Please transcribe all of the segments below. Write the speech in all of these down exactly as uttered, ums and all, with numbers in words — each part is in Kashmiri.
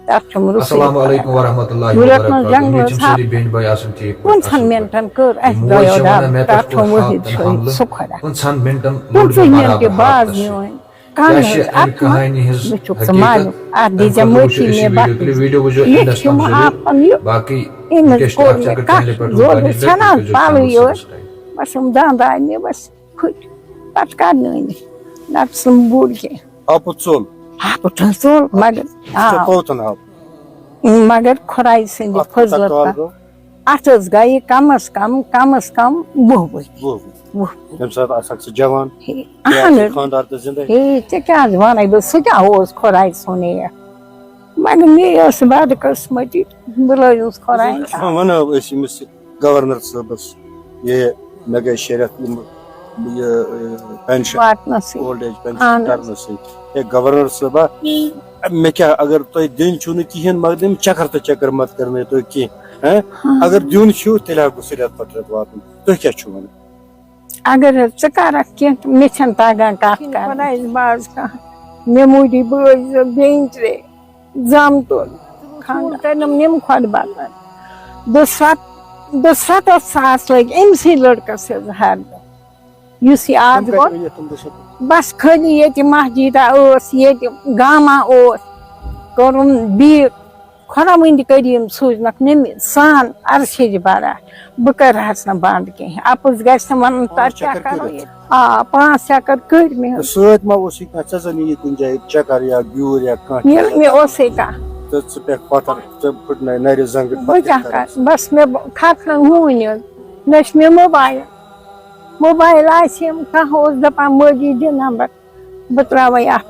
تَتھ چھُم روٚستُے السلام علیکم ورحمتہ اللہ یوٗرپ منٛز وبرکاتہ۔ جنٛگ امید چھم اوس سٲری ہا۔ بیٚنہِ بٲے آسن ٹھیٖک پٲٹھۍ، پانٛژہن اصل پٲٹھۍ۔ منٹن کٔر اَسہِ یِمو ٲسۍ دۄیو وَنان، ڈب مےٚ پٮ۪ٹھ تَتھ کوٚر چھُم ہَتھ ؤہِد تہٕ سُے، حملہٕ۔ سُہ خۄدا۔ پانٛژہن منٹن لوٚڑ مےٚ پٕنٛژٕہمہِ برابر تہِ باز ہفتس چھُ۔ میٲنۍ کَن کیٛاہ چھِ حظ اَمہِ اَتھ منٛز؟ کہانی ہٕنٛز مےٚ چھُکھ ژٕ حقیٖقت؟ معلوم۔ اَتھ اَمہِ دیٖزٮ۪م خٲطرٕ وٕچھِو معٲفی یہِ مےٚ ویٖڈیو۔ بخشِش۔ تُلِو ویٖڈیو وٕچھِو مےٚ اٮ۪نڈَس چھُ تام ضروٗر۔ آپَن یہِ، باقٕے أمِس request کوٚر اَکھ مےٚ چَکر کَتھ، channel پٮ۪ٹھ زورٕ گوٚو گوٚو ژھٮ۪نان کٔرۍزیو پَلٕے channel یوت۔ Subscribe۔ بَس یِم دَنٛد آے مےٚ بَس پھٕٹۍ۔ پَتہٕ کَر نہٕ أنِتھ؟ نَتہٕ ژھٕنُم بُر کینٛہہ۔ آپُت ژوٚل۔ آپُت حظ ژوٚل، مگر آ۔ ژےٚ پوٚتُن آو۔ مگر خۄداے سٕنٛدِ اَتھ کوٗتاہ فضلہٕ کال پَتہٕ۔ گوٚو؟ اَتھ حظ گٔیہِ کم از کم، کم از کم وُہ ؤری۔ وُہ ؤری۔ وُہ۔ تَمہِ ساتہٕ آسکھ ژٕ جوان۔ ہے، بیٚیہِ آسہِ اہن حظ۔ خانٛدار تہِ زِندَے۔ ہے، ژےٚ کیٛاہ حظ وَنَے بہٕ، سُہ کیٛاہ اوس خۄداے سُنٛدٕے؟ مگر مےٚ ٲس بدقٕسمتی، بہٕ لٲجِس خۄدایَس۔ آ، وَنو أسۍ أمِس گورنر صٲبَس، یہِ مےٚ گٔے شےٚ رٮ۪تھ یِم، یہِ، یہِ، pension، واتنَسٕے۔ Old age pension اہن حظ۔ کرنَسٕے۔ ہے، گورنر صٲبا، مےٚ کیٛاہ، اگر تۄہہِ دِنۍ چھُو نہٕ کِہیٖنۍ، مگر یِم چکر تہٕ چکر مت کرنٲیِو تُہۍ کینٛہہ، ہہ؟ ہاں۔ اگر دیُن چھُو، تیٚلہِ ہٮ۪کو سُہ رٮ۪تھ پتہٕ رٮ۪تھ واتُن۔ تُہۍ کیٛاہ چھِو وَنان؟ اگر حظ ژٕ کرکھ کینٛہہ، تہٕ مےٚ چھَنہٕ تَگان کَتھ کَرٕنۍ۔ خۄدایَس باز کانٛہہ، مےٚ موٗجی بٲے زٕ، بیٚنہِ ترٛےٚ، زامتُل، خانٛدار۔ کٔرنَم نِم خۄد بَکر۔ دُسرت، دُسرت اوس ساس لٔگۍ أمۍ سٕے لٔڑکَس حظ ہَر دۄہ۔ یُس یہِ آز تِم کَتہِ گوٚو، أنِتھ تِم دُسرت؟ بَس خٲلی ییٚتہِ مسجدہ ٲس، ییٚتہِ گامہ اوس، کوٚرُم بیٖک۔ خۄداوندِ کریٖم سوٗزنَکھ مےٚ سان عرشِج بَرا۔ بہٕ کَرٕ حظ نہٕ بنٛد کینٛہہ۔ اَپُز گژھِ نہٕ وَنُن، پانٛژھ تَتھ کیٛاہ چکر کَرو کٔرِتھ؟ ییٚتہِ؟ آ، پانٛژھ چکر کٔرۍ مےٚ حظ۔ سۭتۍ ما اوسُے کانٛہہ؟ ژےٚ زَن یی کُنہِ جایہِ چکر یا بیوٗر یا کانٛہہ ییٚلہِ چیٖز؟ مےٚ اوسُے کانٛہہ۔ تہٕ ژٕ پٮ۪کھ پَتھر، ژٕ پھٕٹنَے نَرِ زنٛگہٕ، بہٕ پَتہٕ کیٛاہ کیٛاہ کَرٕ؟ کَرَس؟ بَس مےٚ ب-، کھَکھ نہٕ ہوٗنۍ حظ۔ نہ چھِ مےٚ موبایِل۔ موبایِل آسہِ ہم، کانٛہہ اوس دَپان، "مٲجی دِ نمبر۔" بہٕ ترٛاوَے اَتھ۔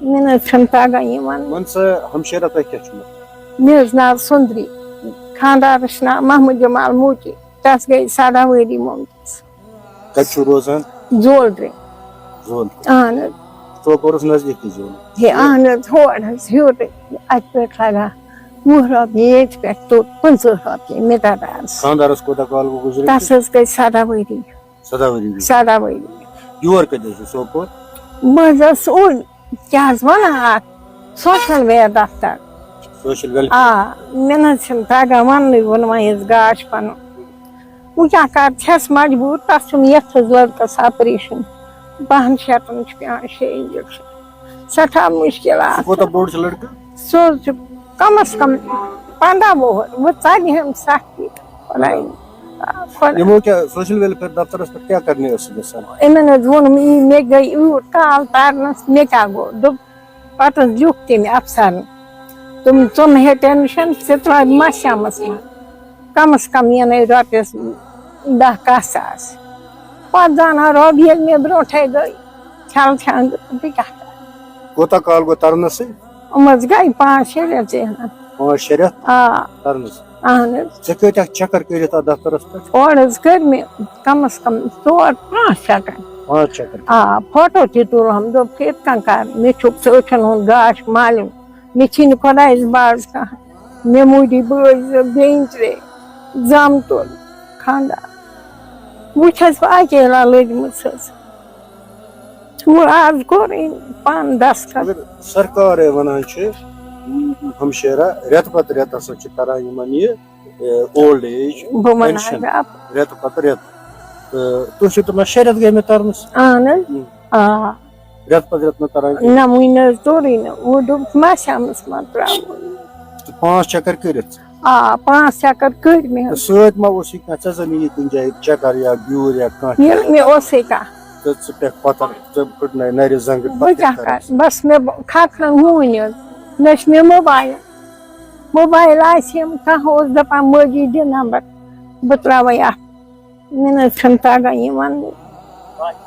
مےٚ نہ حظ چھُنہٕ تَگان یہِ وَنُن۔ وَن سا، ہمشیرہ تۄہہِ کیٛاہ چھُو ناو؟ مےٚ حظ ناو سُندری۔ خانٛدارَس چھُ ناو محمد جمال موٗٹی۔ تَس گٔے سَداہ ؤری مُمتَس۔ کَتہِ چھُو روزان؟ زولرِ۔ زولرِ۔ اَہَن حظ۔ سوپورَس نزدیٖکٕے زولرِ۔ ہے، اَہَن حظ، ہور حظ، ہیوٚر۔ اَتہِ پٮ۪ٹھ لَگان وُہ رۄپیہِ، ییٚتہِ پٮ۪ٹھ توٚت پٕنٛژٕہ رۄپیہِ مِقدارَس۔ خانٛدارَس کوٗتاہ کال گوٚو گُزرِتھ؟ تَس حظ گٔے سَداہ ؤری۔ سَداہ ؤری گٔے۔ سَداہ ؤری۔ یور کَتہِ ٲسِو سوپور؟ بہٕ حظ ٲسٕس اوٗرۍ، کیٛاہ حظ وَنان اَتھ، سوشل ویل دفتر۔ Social welfare. آ، مےٚ نہ حظ چھُنہٕ تَگان وَننُے، ووٚن وۄنۍ یُس گاش پَنُن۔ وۄنۍ کیٛاہ کَرٕ، چھَس مجبوٗر، تَس چھُم یَتھ حظ لٔڑکَس آپریشن، بَہَن شَتَن چھُ پٮ۪وان شےٚ انجیکشن۔ سٮ۪ٹھاہ مُشکِلات۔ سُہ کوٗتاہ بوٚڑ چھُ لٔڑکہٕ؟ سُہ حظ چھُ کم از کم پنٛداہ وُہُر، وۄنۍ ژَلہِ ہم سختی۔ خۄداے۔ خۄدا۔ یِمو کیٛاہ سوشل ویلفیئر دفترس پٮ۪ٹھ کیٛاہ کرنہِ ٲسٕکھ گژھان؟ یِمن حظ ووٚنُم، یی مےٚ گٔے یوٗت کال ترنس، مےٚ کیٛاہ گوٚو؟ دوٚپ، پتہٕ حظ لیوٗکھ تٔمۍ افسرن۔ دوٚپُن، "ژٕ مہ ہےٚ ٹینشن، ژٕ ترٛاو مَشامَس منٛز۔ کم از کم یِنَے رۄپیَس دَہ کاہ ساس۔" پتہٕ زانان رۄب ییٚلہِ مےٚ برونٛٹھے گٔے، چھل چھانٛگہٕ تہٕ بہٕ کیٛاہ کرٕ؟ کوٗتاہ کال گوٚو ترنَسٕے؟ یِم حظ گٔے پانٛژھ شےٚ رٮ۪تھ زینان۔ پانٛژھ شےٚ رٮ۪تھ؟ آ۔ ترنَس۔ اہن حظ۔ ژےٚ کۭتیٛاہ چکر کٔرِتھ اَتھ دفترس پٮ۪ٹھ؟ اورٕ حظ کٔرۍ مےٚ کم از کم ژور پانٛژھ چکر۔ پانٛژھ چکر۔ آ، فوٹو تہِ تُلہم، دوٚپُکھ، "یِتھ کٔنۍ کر، مےٚ چھُکھ ژٕ أچھن ہُنٛد گاش معلوم، مےٚ چھِی نہٕ خۄدایَس باز کانٛہہ، مےٚ موٗجی بٲے زٕ، بیٚنہِ ترٛےٚ، زامتُل، خانٛدار۔ وۄنۍ چھَس بہٕ اکیلا لٔجمٕژ حظ۔" وۄنۍ آز کوٚر أمۍ پانہٕ دستخط۔ مگر سرکارے ونان چھِ، ہمشیرہ رٮ۪تہٕ پتہٕ رٮ۪تہٕ ہسا چھِ کران یِمن یہِ، اے، اولڈ ایج بہٕ وَنہٕ پینشن۔ حظ اَپ-، رٮ۪تہٕ پتہٕ رٮ۪تہٕ۔ تہٕ تُہۍ چھِو دَپان شےٚ رٮ۪تھ گٔے مےٚ ترنس۔ اہن حظ۔ اۭں۔ آ۔ رٮ۪تہٕ پتہٕ رٮ۪تہٕ نہٕ تران کِہیٖنۍ۔ نہ، وٕنہِ نہ حظ توٚرُے نہٕ۔ وۄنۍ دوٚپ، مَشامَس ما ترٛاوو؟ تہٕ پانٛژھ چکر کٔرِتھ۔ آ، پانٛژھ چکر کٔرۍ مےٚ تہٕ حظ۔ سۭتۍ ما اوسُے کانٛہہ؟ ژےٚ زَن یی کُنہِ جایہِ چکر یا بیوٗر یا کانٛہہ ییٚلہِ چیٖز؟ مےٚ اوسُے کانٛہہ۔ تہٕ ژٕ پٮ۪کھ پَتھر، ژٕ پھٕٹنَے نَرِ زنٛگہٕ، بہٕ پَتہٕ کیٛاہ کیٛاہ کَرٕ؟ کَرَکھ؟ بَس مےٚ ب-، کھَکھ نہٕ ہوٗنۍ حظ۔ نہ چھِ مےٚ موبایِل۔ موبایِل آسہِ ہم، کانٛہہ اوس دَپان، "مٲجی دِ نمبر، بہٕ ترٛاوَے اَتھ۔" مےٚ نہ حظ چھُنہٕ تَگان یہِ وَننُے۔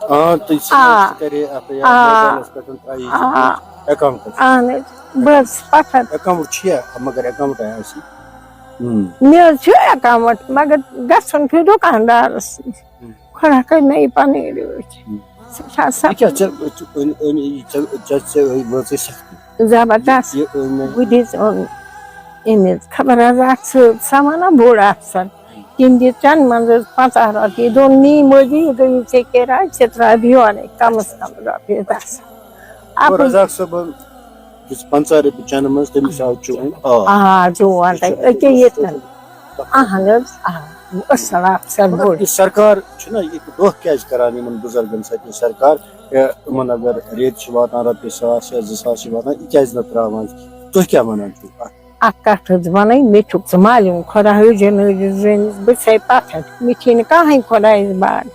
آ، تُہۍ آ۔ سۭتۍ کرے اَتھ یا آ۔ موبایلَس پٮ۪ٹھ ترٛایہِ آ۔ اٮ۪کاوُنٛٹَس۔ اہن حظ، بہٕ حظ پَتھر۔ اٮ۪کاوُنٛٹ چھُ یا، مگر اٮ۪کاوُنٛٹ آسہِ۔ ہُم۔ مےٚ حظ چھُ اٮ۪کاوُنٛٹ، مگر گژھُن چھُ دُکاندارَس نِش۔ ہُم۔ خۄدا کٔرۍ مےٚ یہِ پَنٕنۍ رٲچھ۔ ہُم۔ سٮ۪ٹھاہ یہِ کیٛاہ سختی۔ ژےٚ، ژےٚ أنۍ، أنۍ، یہِ ژےٚ، ژےٚ، ژےٚ وٲژٕے سختی؟ زبردست۔ یہِ، یہِ أنۍ مےٚ۔ بہٕ دِژ اوٚن أمِس، خبر حظ اَکھ سۭتۍ سَمان نا بوٚڑ اَفسَر۔ تٔمۍ دِژ چَنٛدٕ منٛز حظ پنٛژاہ رۄپیہِ، دوٚپُن، "نی مٔجی، یہِ گٔیی ژےٚ کِراے، ژےٚ ترٛاوِ یورَے کَم از کَم رۄپیہِ دَہ ساس۔" اور اَپٲرۍ رزاق صٲبَن پنٛژاہ رۄپیہِ چنہٕ منٛز تٔمِس آو چون آ۔ آ، چون تہٕ أکیٛاہ ییٚتٮ۪ن۔ اہن حظ، آ، اصل اکھ سر بوٚڑ۔ یہِ سرکار چھُنہ یہِ دۄہ کیٛازِ کران یِمن بُزرگن سۭتۍ؟ یہِ سرکار، یہِ یِمن اگر ریٚتۍ چھِ واتان رۄپیہِ ساس یا زٕ ساس چھِ واتان، یہِ کیٛازِ نہٕ ترٛاوان؟ تُہۍ کیٛاہ ونان چھِو اتھ؟ اکھ کتھ حظ ونٕنۍ، مےٚ چھُکھ ژٕ معلوم، خۄدا ہٲجن ہٲجن زٲنِس، بہٕ چھسے پتھر، مےٚ چھے نہٕ کانٛہہ خۄدایس باگ۔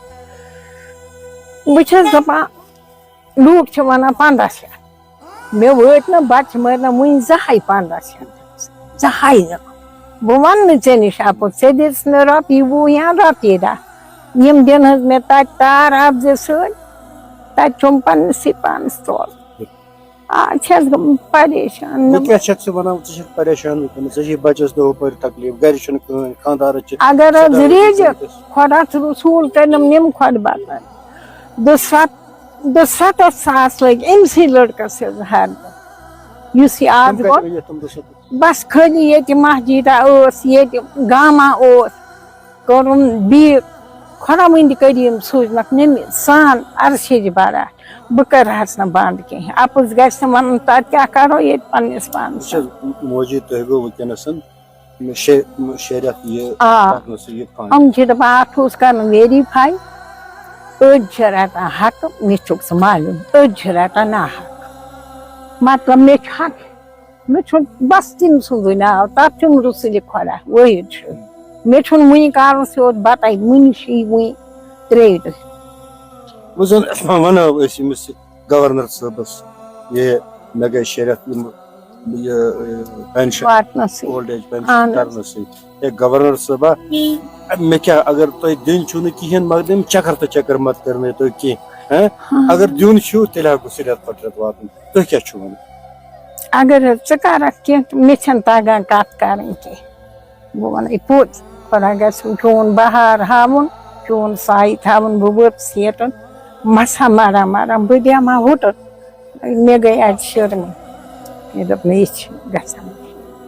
بہٕ چھس دپان، لوٗکھ چھِ ونان پنٛداہ شیٚتھ، مےٚ وٲتۍ نہٕ، بچہِ مٲرۍ نہٕ وُنہِ زہے پنٛداہ شیٚتھ، زہے نہٕ۔ بہٕ ونہٕ نہٕ ژےٚ نِش اپُز، ژےٚ دِژ نہٕ رۄپیہِ وُہ یا رۄپیہِ دہ، یِم دِن حظ مےٚ تتہِ تار اپزِ سۭتۍ، تتہِ چھُم پننسٕے پانس تول۔ آز چھَس گٔمٕژ پریشان۔ وۄنۍ کیٛاہ چھَکھ ژٕ وَنان؟ ژٕ چھَکھ پریشان وٕنکیٚنَس، ژےٚ چھے بَچَس دۄہ پٲٹھۍ تکلیٖف، گَرِ چھُنہٕ کٕہٕنۍ، خانٛدارَس چھِ اگر حظ سَداہ ؤری ریجہِ گٔمٕتِس۔ خۄدا تہٕ رسوٗل کٔرِنَم نِم خۄد بدل۔ دُسَتھ، دُسَتَتھ ساس لٔگۍ أمۍ سٕے لٔڑکَس حظ ہر دۄہ۔ یُس یہِ آز تِم کَتہِ گوٚو، أنِتھ تِم دُسَتَتھ؟ بَس خٲلی ییٚتہِ مسجِدہ ٲس، ییٚتہِ گامہ اوس، کوٚرُن بیٚیہِ خۄداوندِ کٔرِیٖم سوٗزمَکھ نِمہِ سان عرشِج بَرا۔ بہٕ کَرٕ حظ نہٕ بنٛد کینٛہہ۔ اَپُز گژھِ نہٕ وَنُن، تَتہِ کیٛاہ کَرو ییٚتہِ پنٛنِس پانَس؟ وٕچھ حظ، موجی تۄہہِ گوٚو وٕنکیٚنَس شےٚ، شےٚ رٮ۪تھ یہِ آ۔ پَکنَس یہِ فنٛڈ۔ یِم چھِ دَپان، اَتھ اوس کَرُن ویریٖفاے۔ أڑۍ چھِ رَٹان حقہٕ، مےٚ چھُکھ ژٕ معلوٗم، أڑۍ چھِ رَٹان ناحق۔ مطلب، مےٚ چھُ حق، مےٚ چھُ بَس تٔمۍ سُنٛدُے ناو، تَتھ چھُم رُسُلہِ خۄدا وٲحِد چھُ۔ مےٚ چھُنہٕ وٕنہِ کَرُن سیوٚد بَتَے، وٕنہِ چھِ یہِ وٕنہِ ترٛیٚیہِ دۄہہِ۔ وۄنۍ زَن وَنو أسۍ أمِس گورنر صٲبَس، یہِ مےٚ گٔے شےٚ رٮ۪تھ یِم، یہِ، یہِ پٮ۪نشن، واتنَسٕے۔ اولڈ ایج پٮ۪نشن اَہَن حظ۔ تَرنَسٕے۔ ہے گورنر صٲبا، مےٚ کیٛاہ، اگر تۄہہِ دیُن چھُو نہٕ کِہیٖنۍ، مگر یِم چکر تہٕ چکر مت کٔرنٲیِو تُہۍ کینٛہہ، ہہ؟ ہاں۔ اگر دیُن چھُو، تیٚلہِ ہٮ۪کو سُہ رٮ۪تھ پتہٕ رٮ۪تھ واتُن۔ تُہۍ کیٛاہ چھِو وَنان؟ اگر حظ ژٕ کَرَکھ کینٛہہ، تہٕ مےٚ چھَنہٕ تَگان کَتھ کَرٕنۍ کینٛہہ۔ بہٕ وَنَے پوٚز، خۄدا گژھِ چون بہار ہاوُن، چون سایہِ تھاوُن، بہٕ وٲژٕس ییٚتَن، مَسا مَران مَران، بہٕ بیٚہمہٕ ہا ہوٚتَن۔ مےٚ گٔے اَتہِ شرمٕے۔ مےٚ دوٚپ نہٕ، یہِ چھِ گژھان۔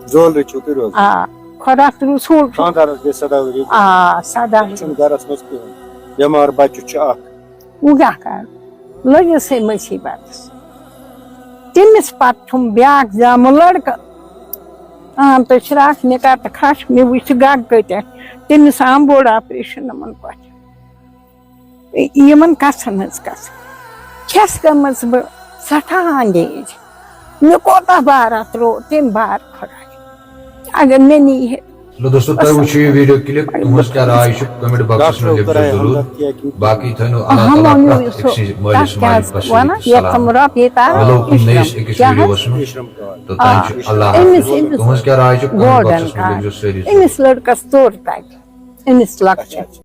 زولرِ چھِو تُہۍ روزان؟ آ، خۄدا تہٕ رسوٗل چھُ۔ خانٛدارَس گٔے سَداہ ؤری۔ آ، سَداہ ؤری۔ چھُنہٕ گَرَس منٛز کٕہٕنۍ۔ بٮ۪مار بَچہِ چھُ اَکھ۔ وۄنۍ کیٛاہ کَرٕ؟ لٔجِس ہے مُصیٖبتَس۔ تٔمِس پَتہٕ چھُم بیٛاکھ زامُت لٔڑکہٕ۔ آم تہٕ شرٛاکھ مےٚ کَتہٕ کھَش، مےٚ وٕچھ گَگہٕ کۭتیٛاہ۔ تٔمِس آم بوٚڑ آپریشَن یِمَن کۄٹھٮ۪ن۔ یِمَن کَژھَن ہٕنٛز کَژھ۔ چھَس گٔمٕژ بہٕ سٮ۪ٹھاہ اَنٛگیج۔ مےٚ کوتاہ بار اَتھ ترٛوو، تٔمۍ بار خۄداے۔ اگر مےٚ نِیہِ ہے۔ چلو دوستو، تۄہہِ وٕچھِو یہِ ویٖڈیو کِلِپ، تُہٕنٛز کیٛاہ راے چھِ؟ کمنٹ باکسَس منٛز لیکھزیو ضروٗر۔ باقٕے تھٲینو اللہ اہم تعالیٰ مونیو پرٛٮ۪تھ یُس أکۍ سٕنٛدِ مٲلِس تَتھ ماجہِ کیٛاہ پَسنٛد وَنان، تہٕ یَتھ سلامت۔ تِم رۄپیہِ تَرَن، مِلو کُنہِ نٔیِس أکِس کیٛاہ حظ؟ ویٖڈیوَس منٛز۔ توٚتام چھُ اللہ أمِس، حافظ۔ أمِس تُہٕنٛز کیٛاہ راے چھِ؟ کمنٹ گولڈن باکسَس منٛز کارڈ۔ لیکھزیو سٲری ضروٗر۔ أمِس لٔڑکَس توٚر تَتہِ، أمِس لۄکٹہِ۔